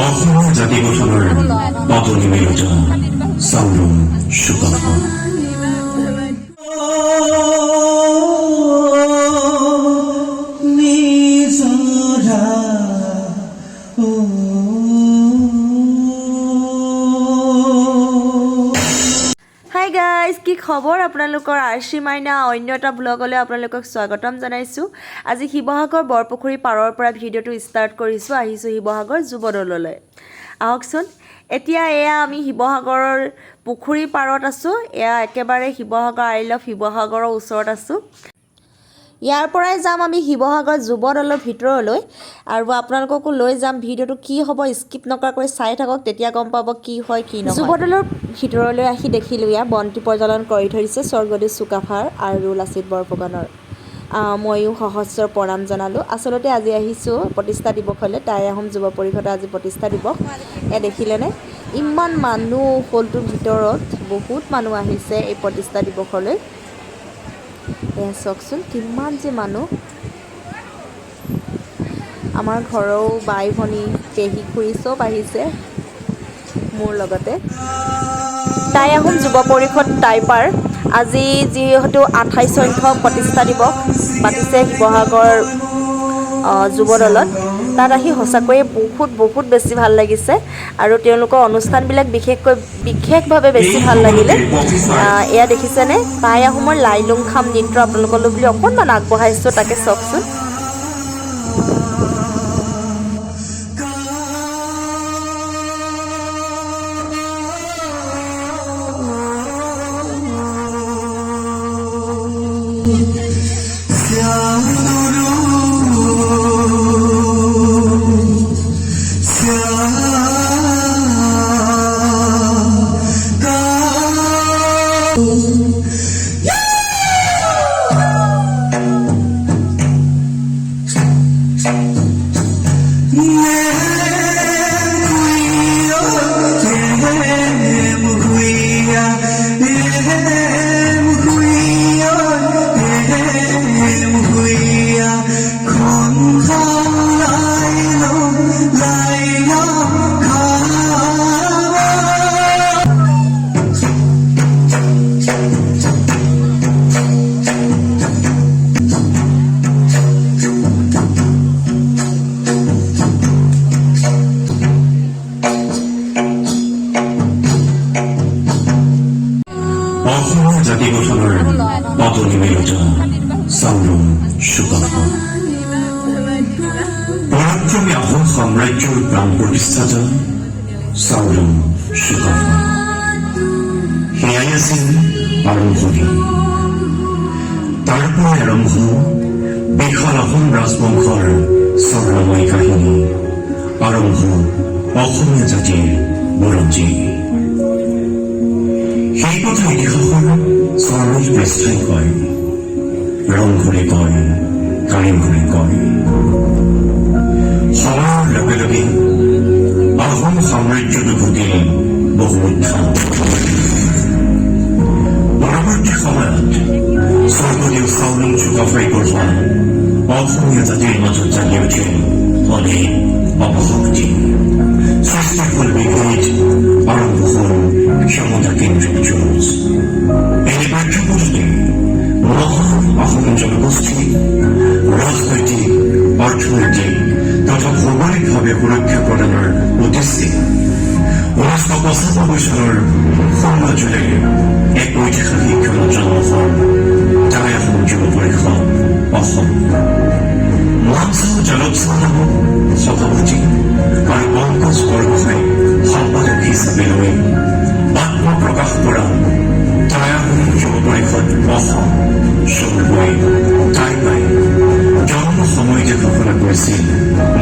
অসমৰ জাতি গঠনৰ পাতনি মেলোঁতা চাওলুং চুকাফা। নিজৰা অ। হাই গাইজ, কি খবৰ আপোনালোকৰ? আৰ্চি মাইনা অন্য এটা ব্লগলৈ আপোনালোকক স্বাগতম জনাইছোঁ। আজি শিৱসাগৰ বৰপুখুৰী পাৰৰ পৰা ভিডিঅ'টো ষ্টাৰ্ট কৰিছোঁ। আহিছোঁ শিৱসাগৰ যুৱদৌললৈ। আহকচোন। এতিয়া এয়া আমি শিৱসাগৰৰ পুখুৰী পাৰত আছোঁ। এয়া একেবাৰে শিৱসাগৰ, I love শিৱসাগৰৰ ওচৰত আছোঁ। ইয়াৰ পৰাই যাম আমি শিৱসাগৰ যুৱদৌলৰ ভিতৰলৈ আৰু আপোনালোককো লৈ যাম। ভিডিঅ'টো কি হ'ব, স্কিপ নকৰাকৈ চাই থাকক, তেতিয়া গম পাব কি হয় কি নহয়। যুৱদৌলৰ ভিতৰলৈ আহি দেখিলোঁ ইয়াৰ বন্তি প্ৰজ্বলন কৰি থৈ দিছে স্বৰ্গদেউ চুকাফাৰ আৰু লাচিত বৰফুকনৰ। ময়ো সহস্ৰ প্ৰণাম জনালোঁ। আচলতে আজি আহিছোঁ প্ৰতিষ্ঠা দিৱসলৈ। টাই আহোম যুৱ পৰিষদৰ আজি প্ৰতিষ্ঠা দিৱস। এয়া দেখিলেনে, ইমান মানুহ! হলটোৰ ভিতৰত বহুত মানুহ আহিছে এই প্ৰতিষ্ঠা দিৱসলৈ। এয়া চাওকচোন, কিমান যে মানুহ! আমাৰ ঘৰৰো বাই ভনী, পেহী, খুৰী চব আহিছে মোৰ লগতে। টাই আহোম যুৱ পৰিষদ টাইপাৰ আজি যিহেতু 28 সংখ্যক প্ৰতিষ্ঠা দিৱস পাতিছে শিৱসাগৰ যুৱদৌলত, তাত আহি সঁচাকৈয়ে বহুত বহুত বেছি ভাল লাগিছে আৰু তেওঁলোকৰ অনুষ্ঠানবিলাক বিশেষকৈ বিশেষভাৱে বেছি ভাল লাগিলে। এয়া দেখিছেনে, টাই আহোমৰ লাইলুং খাম নৃত্য আপোনালোকলৈ বুলি অকণমান আগবঢ়াইছোঁ, তাকে চাওকচোন। অসমৰ জাতি গঠনৰ পাতনি মেলোঁতা চাওলুং চুকাফা, পৰাক্ৰমী আহোম সাম্ৰাজ্যৰ প্ৰাণ প্ৰতিষ্ঠাতা চাওলুং চুকাফা। সেয়াই আছিল আৰম্ভণি। তাৰ পৰাই আৰম্ভ বিশাল আহোম ৰাজবংশৰ স্বৰ্ণময় কাহিনী, আৰম্ভ অসমীয়া জাতিৰ বুৰঞ্জী। সেই কথা ইতিহাসৰ স্বৰ্ণিল পৃষ্ঠাই কয়, ৰংঘৰে কয়, কাৰেংঘৰে কয়। সময়ৰ লগে লগে আহোম সাম্ৰাজ্যটো ঘটিল বহু উত্থান। পৰৱৰ্তী সময়ত স্বৰ্গদেউ চাওলুং চুকাফাই গঢ়া অসমীয়া জাতিৰ মাজত জাগি উঠিল অনেক অপশক্তি। সৃষ্টি হ'ল বিভেদ, আৰম্ভ হ'ল ক্ষমতা কেন্দ্ৰিক যুঁজ। এনে প্ৰেক্ষাপটতে মহান আহোম জনগোষ্ঠী ৰাজনৈতিক, অৰ্থনৈতিক তথা ভৌগোলিকভাৱে সুৰক্ষা প্ৰদানৰ উদ্দেশ্যে 1995 চনৰ 16 জুলাইত এক ঐতিহাসিক ক্ষণত জন্ম হ'ল টাই আহোম যুৱ পৰিষদ, অসম। মনচাও জালপচাও নামক সভাপতি আৰু পংকজ বৰগোহাঁই সম্পাদক হিচাপে লৈ আত্মপ্ৰকাশ কৰা টাই আহোম যুৱ পৰিষদ, অসম, চমুকৈ টাইপাই জন্ম সময়তে ঘোষণা কৰিছিল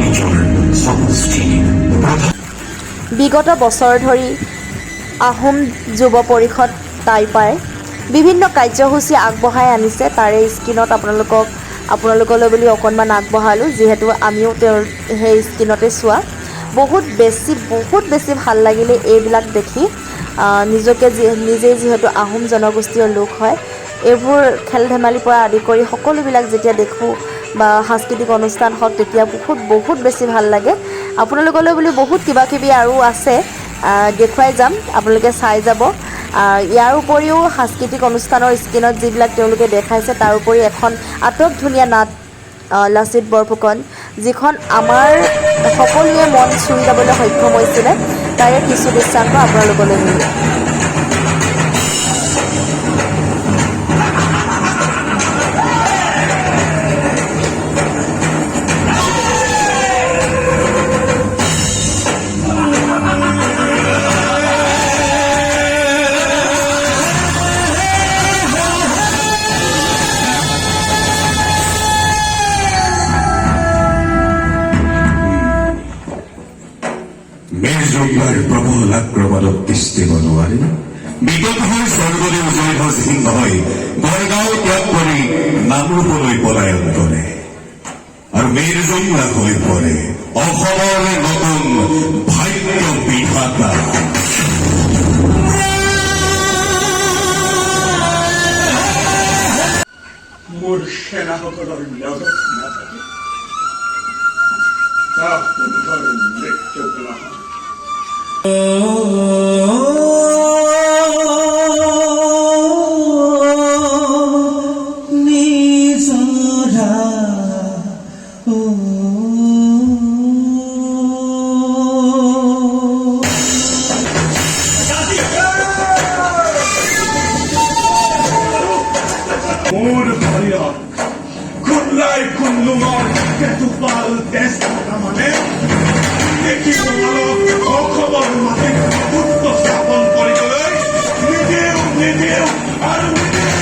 নিজৰ সমষ্টি প্ৰধান। বিগত বছৰ ধৰি আহোম যুৱ পৰিষদ টাইপাই বিভিন্ন কাৰ্যসূচী আগবঢ়াই আনিছে। তাৰে স্ক্ৰীণত আপোনালোকলৈ বুলি অকণমান আগবঢ়ালোঁ, যিহেতু আমিও তেওঁৰ সেই স্ক্ৰীণতে চোৱা। বহুত বেছি বহুত বেছি ভাল লাগিলে এইবিলাক দেখি। নিজকে নিজেই যিহেতু আহোম জনগোষ্ঠীয় লোক হয়, এইবোৰ খেল ধেমালিৰ পৰা আদি কৰি সকলোবিলাক যেতিয়া দেখোঁ, বা সাংস্কৃতিক অনুষ্ঠান হওক, তেতিয়া বহুত বহুত বেছি ভাল লাগে। আপোনালোকলৈ বুলি বহুত কিবা কিবি আৰু আছে, দেখুৱাই যাম, আপোনালোকে চাই যাব। ইয়াৰ উপৰিও সাংস্কৃতিক অনুষ্ঠানৰ স্ক্ৰীণত যিবিলাক তেওঁলোকে দেখাইছে, তাৰ উপৰি এখন আটক ধুনীয়া নাট লাচিত বৰফুকন, যিখন আমাৰ সকলোৱে মন চুই যাবলৈ সক্ষম হৈছিলে, তাৰে কিছু দৃশ্যাংশ আপোনালোকলৈ দিলোঁ। মেৰজংলাৰ প্ৰবল আক্ৰমণত তিষ্ঠিব নোৱাৰি বিগত হৈ স্বৰ্গদেউ জয়ধ্বজ সিংহই গড়গাঁও ত্যাগ কৰি নামৰূপলৈ পলায়ন কৰে আৰু মেৰজংলা হৈ পৰে অসমৰ নতুন ভাগ্য বিধাতা। মোৰ সেনাসকলৰ লগত নাথাকে, তাৰ পুৰুষৰ মৃত্যু নহয়। নিজৰা ও। মোৰ শৰীৰত খুল্লাই খুল্লুঙৰ কেতুপাল তেজ থকা মানে দেখি তোমালোক অসমৰ মাটিত প্ৰভুত্ব স্থাপন কৰিবলৈ নিদিওঁ, নিদিওঁ আৰু নিদিওঁ।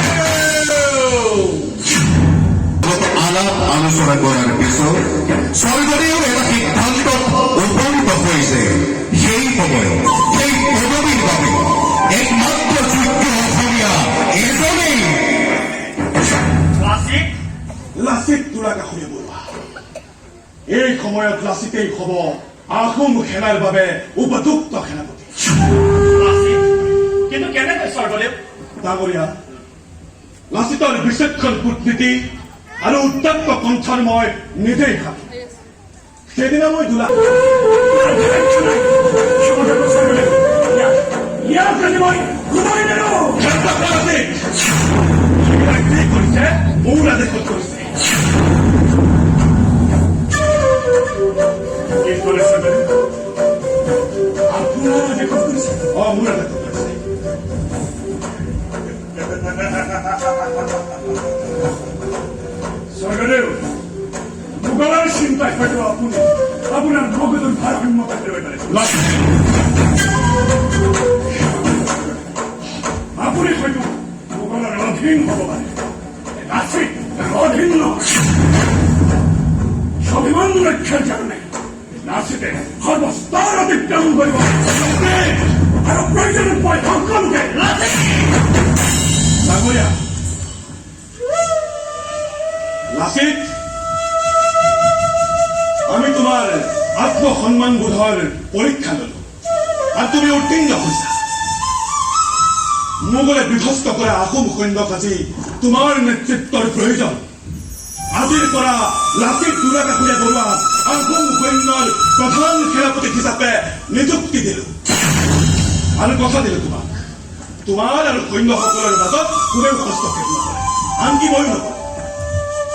আলাপ আলোচনা কৰাৰ পিছত স্বৰ্গদেউ এটা সিদ্ধান্তত উপনীত হৈছে। সেই সময়ত সেই পদবীৰ বাবে একমাত্ৰ যোগ্য অসমীয়া এজনেই। লাচিত, লাচিত দুৰাকাষৰীয়া বৰুৱা। এই সময়ত লাচিতেই হ'ব আহোম সেনাৰ বাবে উপযুক্ত সেনাপতি। লাচিত? কিন্তু কেনেকৈ স্বৰ্গদেৱ? ডাঙৰীয়া, লাচিতৰ বিচক্ষণ কূটনীতি আৰু উত্তপ্ত কণ্ঠৰ মই নিজেই সাক্ষী। সেইদিনা মই দুলা স্বৰ্গদেৱ, ইয়াক আজি মই শুধৰি দিলো। লাচিত, সেইবিলাক যি কৰিছে মোৰ আদেশত কৰিছে। কি ক'লে স্বৰ্গদেৱ? আপোনাৰ আদেশত কৰিছে? অ, মোৰ আদেশত কৰিছে। স্বৰ্গদেৱ, মোগলৰ চিন্তাই হয়তো আপুনি আপোনাৰ মগজুৰ ভাৰসাম্যতা হেৰুৱাই পেলাইছে। লাচিত! আপুনি হয়তো মোগলৰ অধীন হ'ব পাৰে, লাচিত অধীন নহয়। স্বাভিমান ৰক্ষাৰ কাৰণে লাচিতে সৰ্বস্তৰ অতিক্ৰম কৰিব আৰু প্ৰয়োজনত মই সকলোকে। লাচিত! ডাঙৰীয়া, লাচিত, আমি তোমাৰ আত্মসন্মান বোধৰ পৰীক্ষা ললো আৰু তুমি উত্তীৰ্ণ হৈছা। মোগলে বিধ্বস্ত কৰা আহোম সৈন্যক আজি তোমাৰ নেতৃত্বৰ প্ৰয়োজন। আজিৰ পৰা লাচিত দুৰাকাষৰীয়া বৰুৱা আহোম সৈন্যৰ প্ৰধান সেনাপতি হিচাপে নিযুক্তি দিলো আৰু কথা দিলো তোমাক, তোমাৰ আৰু সৈন্যসকলৰ মাজত কোনেও হস্তক্ষেপ নকৰে, আনকি ময়ো নকৰোঁ।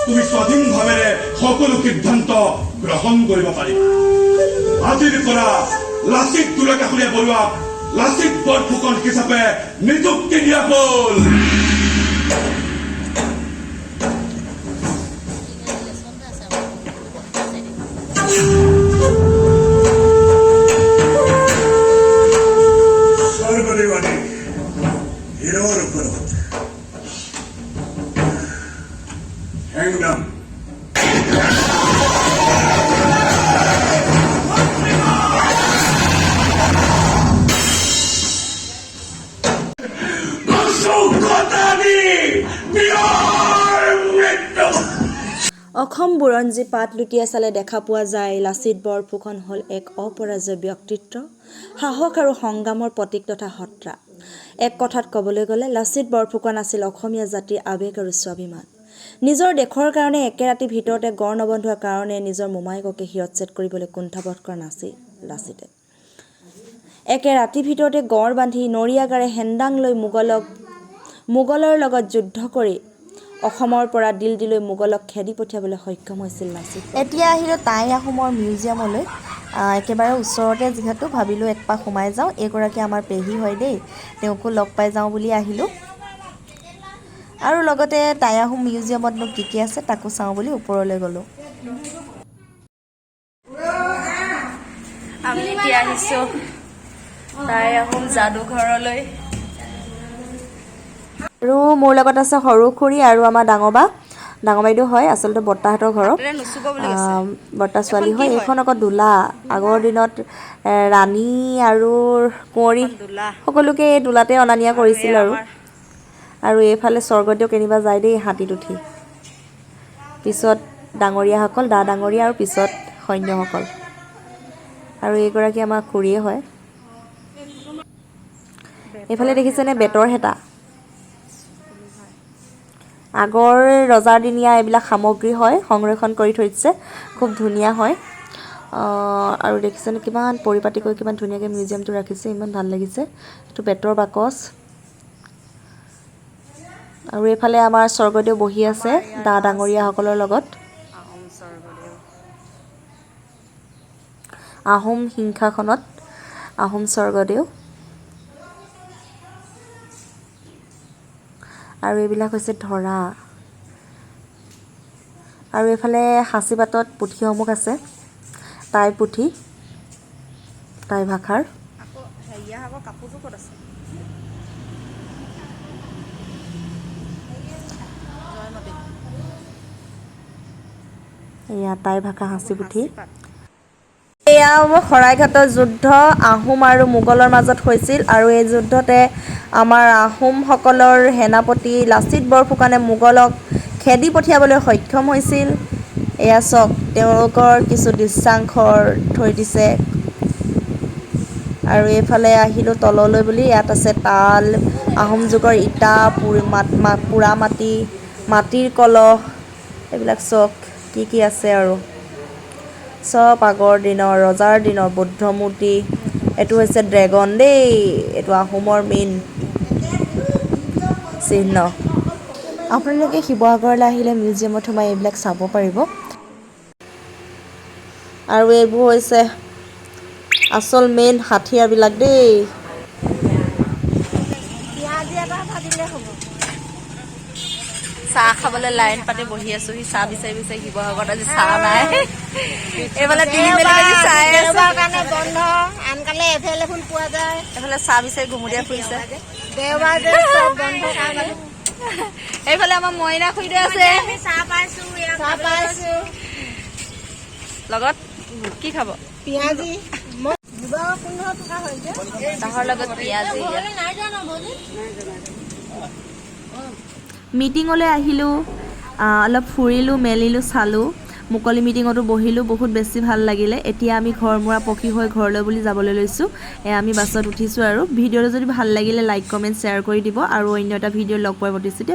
তুমি স্বাধীনভাৱেৰে সকলো সিদ্ধান্ত গ্ৰহণ কৰিব পাৰিবা। আজিৰ পৰা লাচিত দুৰাকাষৰীয়া বৰুৱাক লাচিত বৰফুকন হিচাপে নিযুক্তি দিয়া হ'ল। স্বৰ্গদেৱ আদেশ শিৰৰ ওপৰত। হেংদাম। কচু কটা দি বীৰৰ মৃত্যু। অসম বুৰঞ্জী পাত লুটিয়াই চালে দেখা পোৱা যায়, লাচিত বৰফুকন হ'ল এক অপৰাজেয় ব্যক্তিত্ব, সাহস আৰু সংগ্ৰামৰ প্ৰতীক তথা সত্তা। এক কথাত ক'বলৈ গ'লে লাচিত বৰফুকন আছিল অসমীয়া জাতিৰ আৱেগ আৰু স্বাভিমান। নিজৰ দেশৰ কাৰণে একে ৰাতিৰ ভিতৰতে গড় নবন্ধোৱাৰ কাৰণে নিজৰ মোমায়েককে শিৰচ্ছেদ কৰিবলৈ কুণ্ঠাবোধ কৰা নাছিল লাচিতে। একে ৰাতিৰ ভিতৰতে গড় বান্ধি নৰিয়া গাৰে হেন্দাং লৈ মোগলৰ লগত যুদ্ধ কৰি অসমৰ পৰা দিল্লীলৈ মোগলক খেদি পঠিয়াবলৈ সক্ষম হৈছিল লাচিত। এতিয়া আহিলোঁ টাই আহোমৰ মিউজিয়ামলৈ। একেবাৰে ওচৰতে যিহেতু ভাবিলোঁ একপাক সোমাই যাওঁ। এইগৰাকী আমাৰ পেহী হয় দেই, তেওঁকো লগ পাই যাওঁ বুলি আহিলোঁ আৰু লগতে টাই আহোম মিউজিয়ামতনো কি কি আছে তাকো চাওঁ বুলি ওপৰলৈ গ'লোঁ। আমি এতিয়া আহিছোঁ টাই আহোম যাদুঘৰলৈ আৰু মোৰ লগত আছে সৰু খুৰী আৰু আমাৰ ডাঙৰ বা, ডাঙৰ বাইদেউ হয়, আচলতে বৰ্তাহঁতৰ ঘৰৰ বৰ্তা ছোৱালী হয়। এইখন আকৌ দোলা। আগৰ দিনত ৰাণী আৰু কুঁৱৰী সকলোকে এই দোলাতে অনা নিয়া কৰিছিল। আৰু আৰু এইফালে স্বৰ্গদেউ কেনিবা যায় দেই হাতীত উঠি, পিছত ডাঙৰীয়াসকল, দা ডাঙৰীয়া আৰু পিছত সৈন্যসকল। আৰু এইগৰাকী আমাৰ খুৰীয়ে হয়। এইফালে দেখিছেনে বেতৰ হেতা, আগৰ ৰজাদিনীয়া এইবিলাক সামগ্ৰী হয়, সংৰক্ষণ কৰি থৈ দিছে, খুব ধুনীয়া হয়। আৰু দেখিছেনে কিমান পৰিপাটিকৈ, কিমান ধুনীয়াকৈ মিউজিয়ামটো ৰাখিছে, ইমান ভাল লাগিছে। এইটো বেতৰ বাকচ। আৰু এইফালে আমাৰ স্বৰ্গদেউ বহি আছে দা ডাঙৰীয়াসকলৰ লগত। আহোম সিংহাসনত আহোম স্বৰ্গদেউ। আৰু এইবিলাক হৈছে ধৰা। আৰু এইফালে সাঁচিপাতত পুথিসমূহ আছে, টাই পুথি, টাই ভাষাৰ। এয়া টাই ভাষা সাঁচি পুথি। এয়া শৰাইঘাটৰ যুদ্ধ আহোম আৰু মোগলৰ মাজত হৈছিল আৰু এই যুদ্ধতে আমাৰ আহোমসকলৰ সেনাপতি লাচিত বৰফুকনে মোগলক খেদি পঠিয়াবলৈ সক্ষম হৈছিল। এয়া চাওক, তেওঁলোকৰ কিছু দৃশ্যাংশৰ থৈ দিছে। আৰু এইফালে আহিলোঁ তললৈ বুলি, ইয়াত আছে তাল, আহোম যুগৰ ইটা, পোৰা মাটি, মাটিৰ কলহ, এইবিলাক চব কি কি আছে আৰু চব আগৰ দিনৰ ৰজাৰ দিনৰ বৌদ্ধ মূৰ্তি। এইটো হৈছে ড্ৰেগন দেই, এইটো আহোমৰ মেইন চিহ্ন। আপোনালোকে শিৱসাগৰলৈ আহিলে মিউজিয়ামত সোমাই এইবিলাক চাব পাৰিব। আৰু এইবোৰ হৈছে আচল মেইন হাথিয়াৰবিলাক দেই। চাহ খাবলৈ লাইন পাতি বহি আছো, সি চাহ বিচাৰি বিচাৰি শিৱসাগৰত আজি চাহ নাই। এইফালে এইফালে চাহ বিচাৰি ঘুমুটিয়াই ফুৰিছে। এইফালে আমাৰ মইনা খুৰীদেউ আছে, লগত কি খাব? পিঁয়াজি। চাহৰ লগত পিঁয়াজি। মিটিঙলৈ আহিলোঁ, অলপ ফুৰিলোঁ মেলিলোঁ চালোঁ, মুকলি মিটিঙতো বহিলোঁ, বহুত বেছি ভাল লাগিলে। এতিয়া আমি ঘৰমুৱা পক্ষী হৈ ঘৰলৈ বুলি যাবলৈ লৈছোঁ। এয়া আমি বাছত উঠিছোঁ। আৰু ভিডিঅ'টো যদি ভাল লাগিলে লাইক কমেণ্ট শ্বেয়াৰ কৰি দিব আৰু অন্য এটা ভিডিঅ' লগ পোৱাৰ প্ৰতিশ্ৰুতি।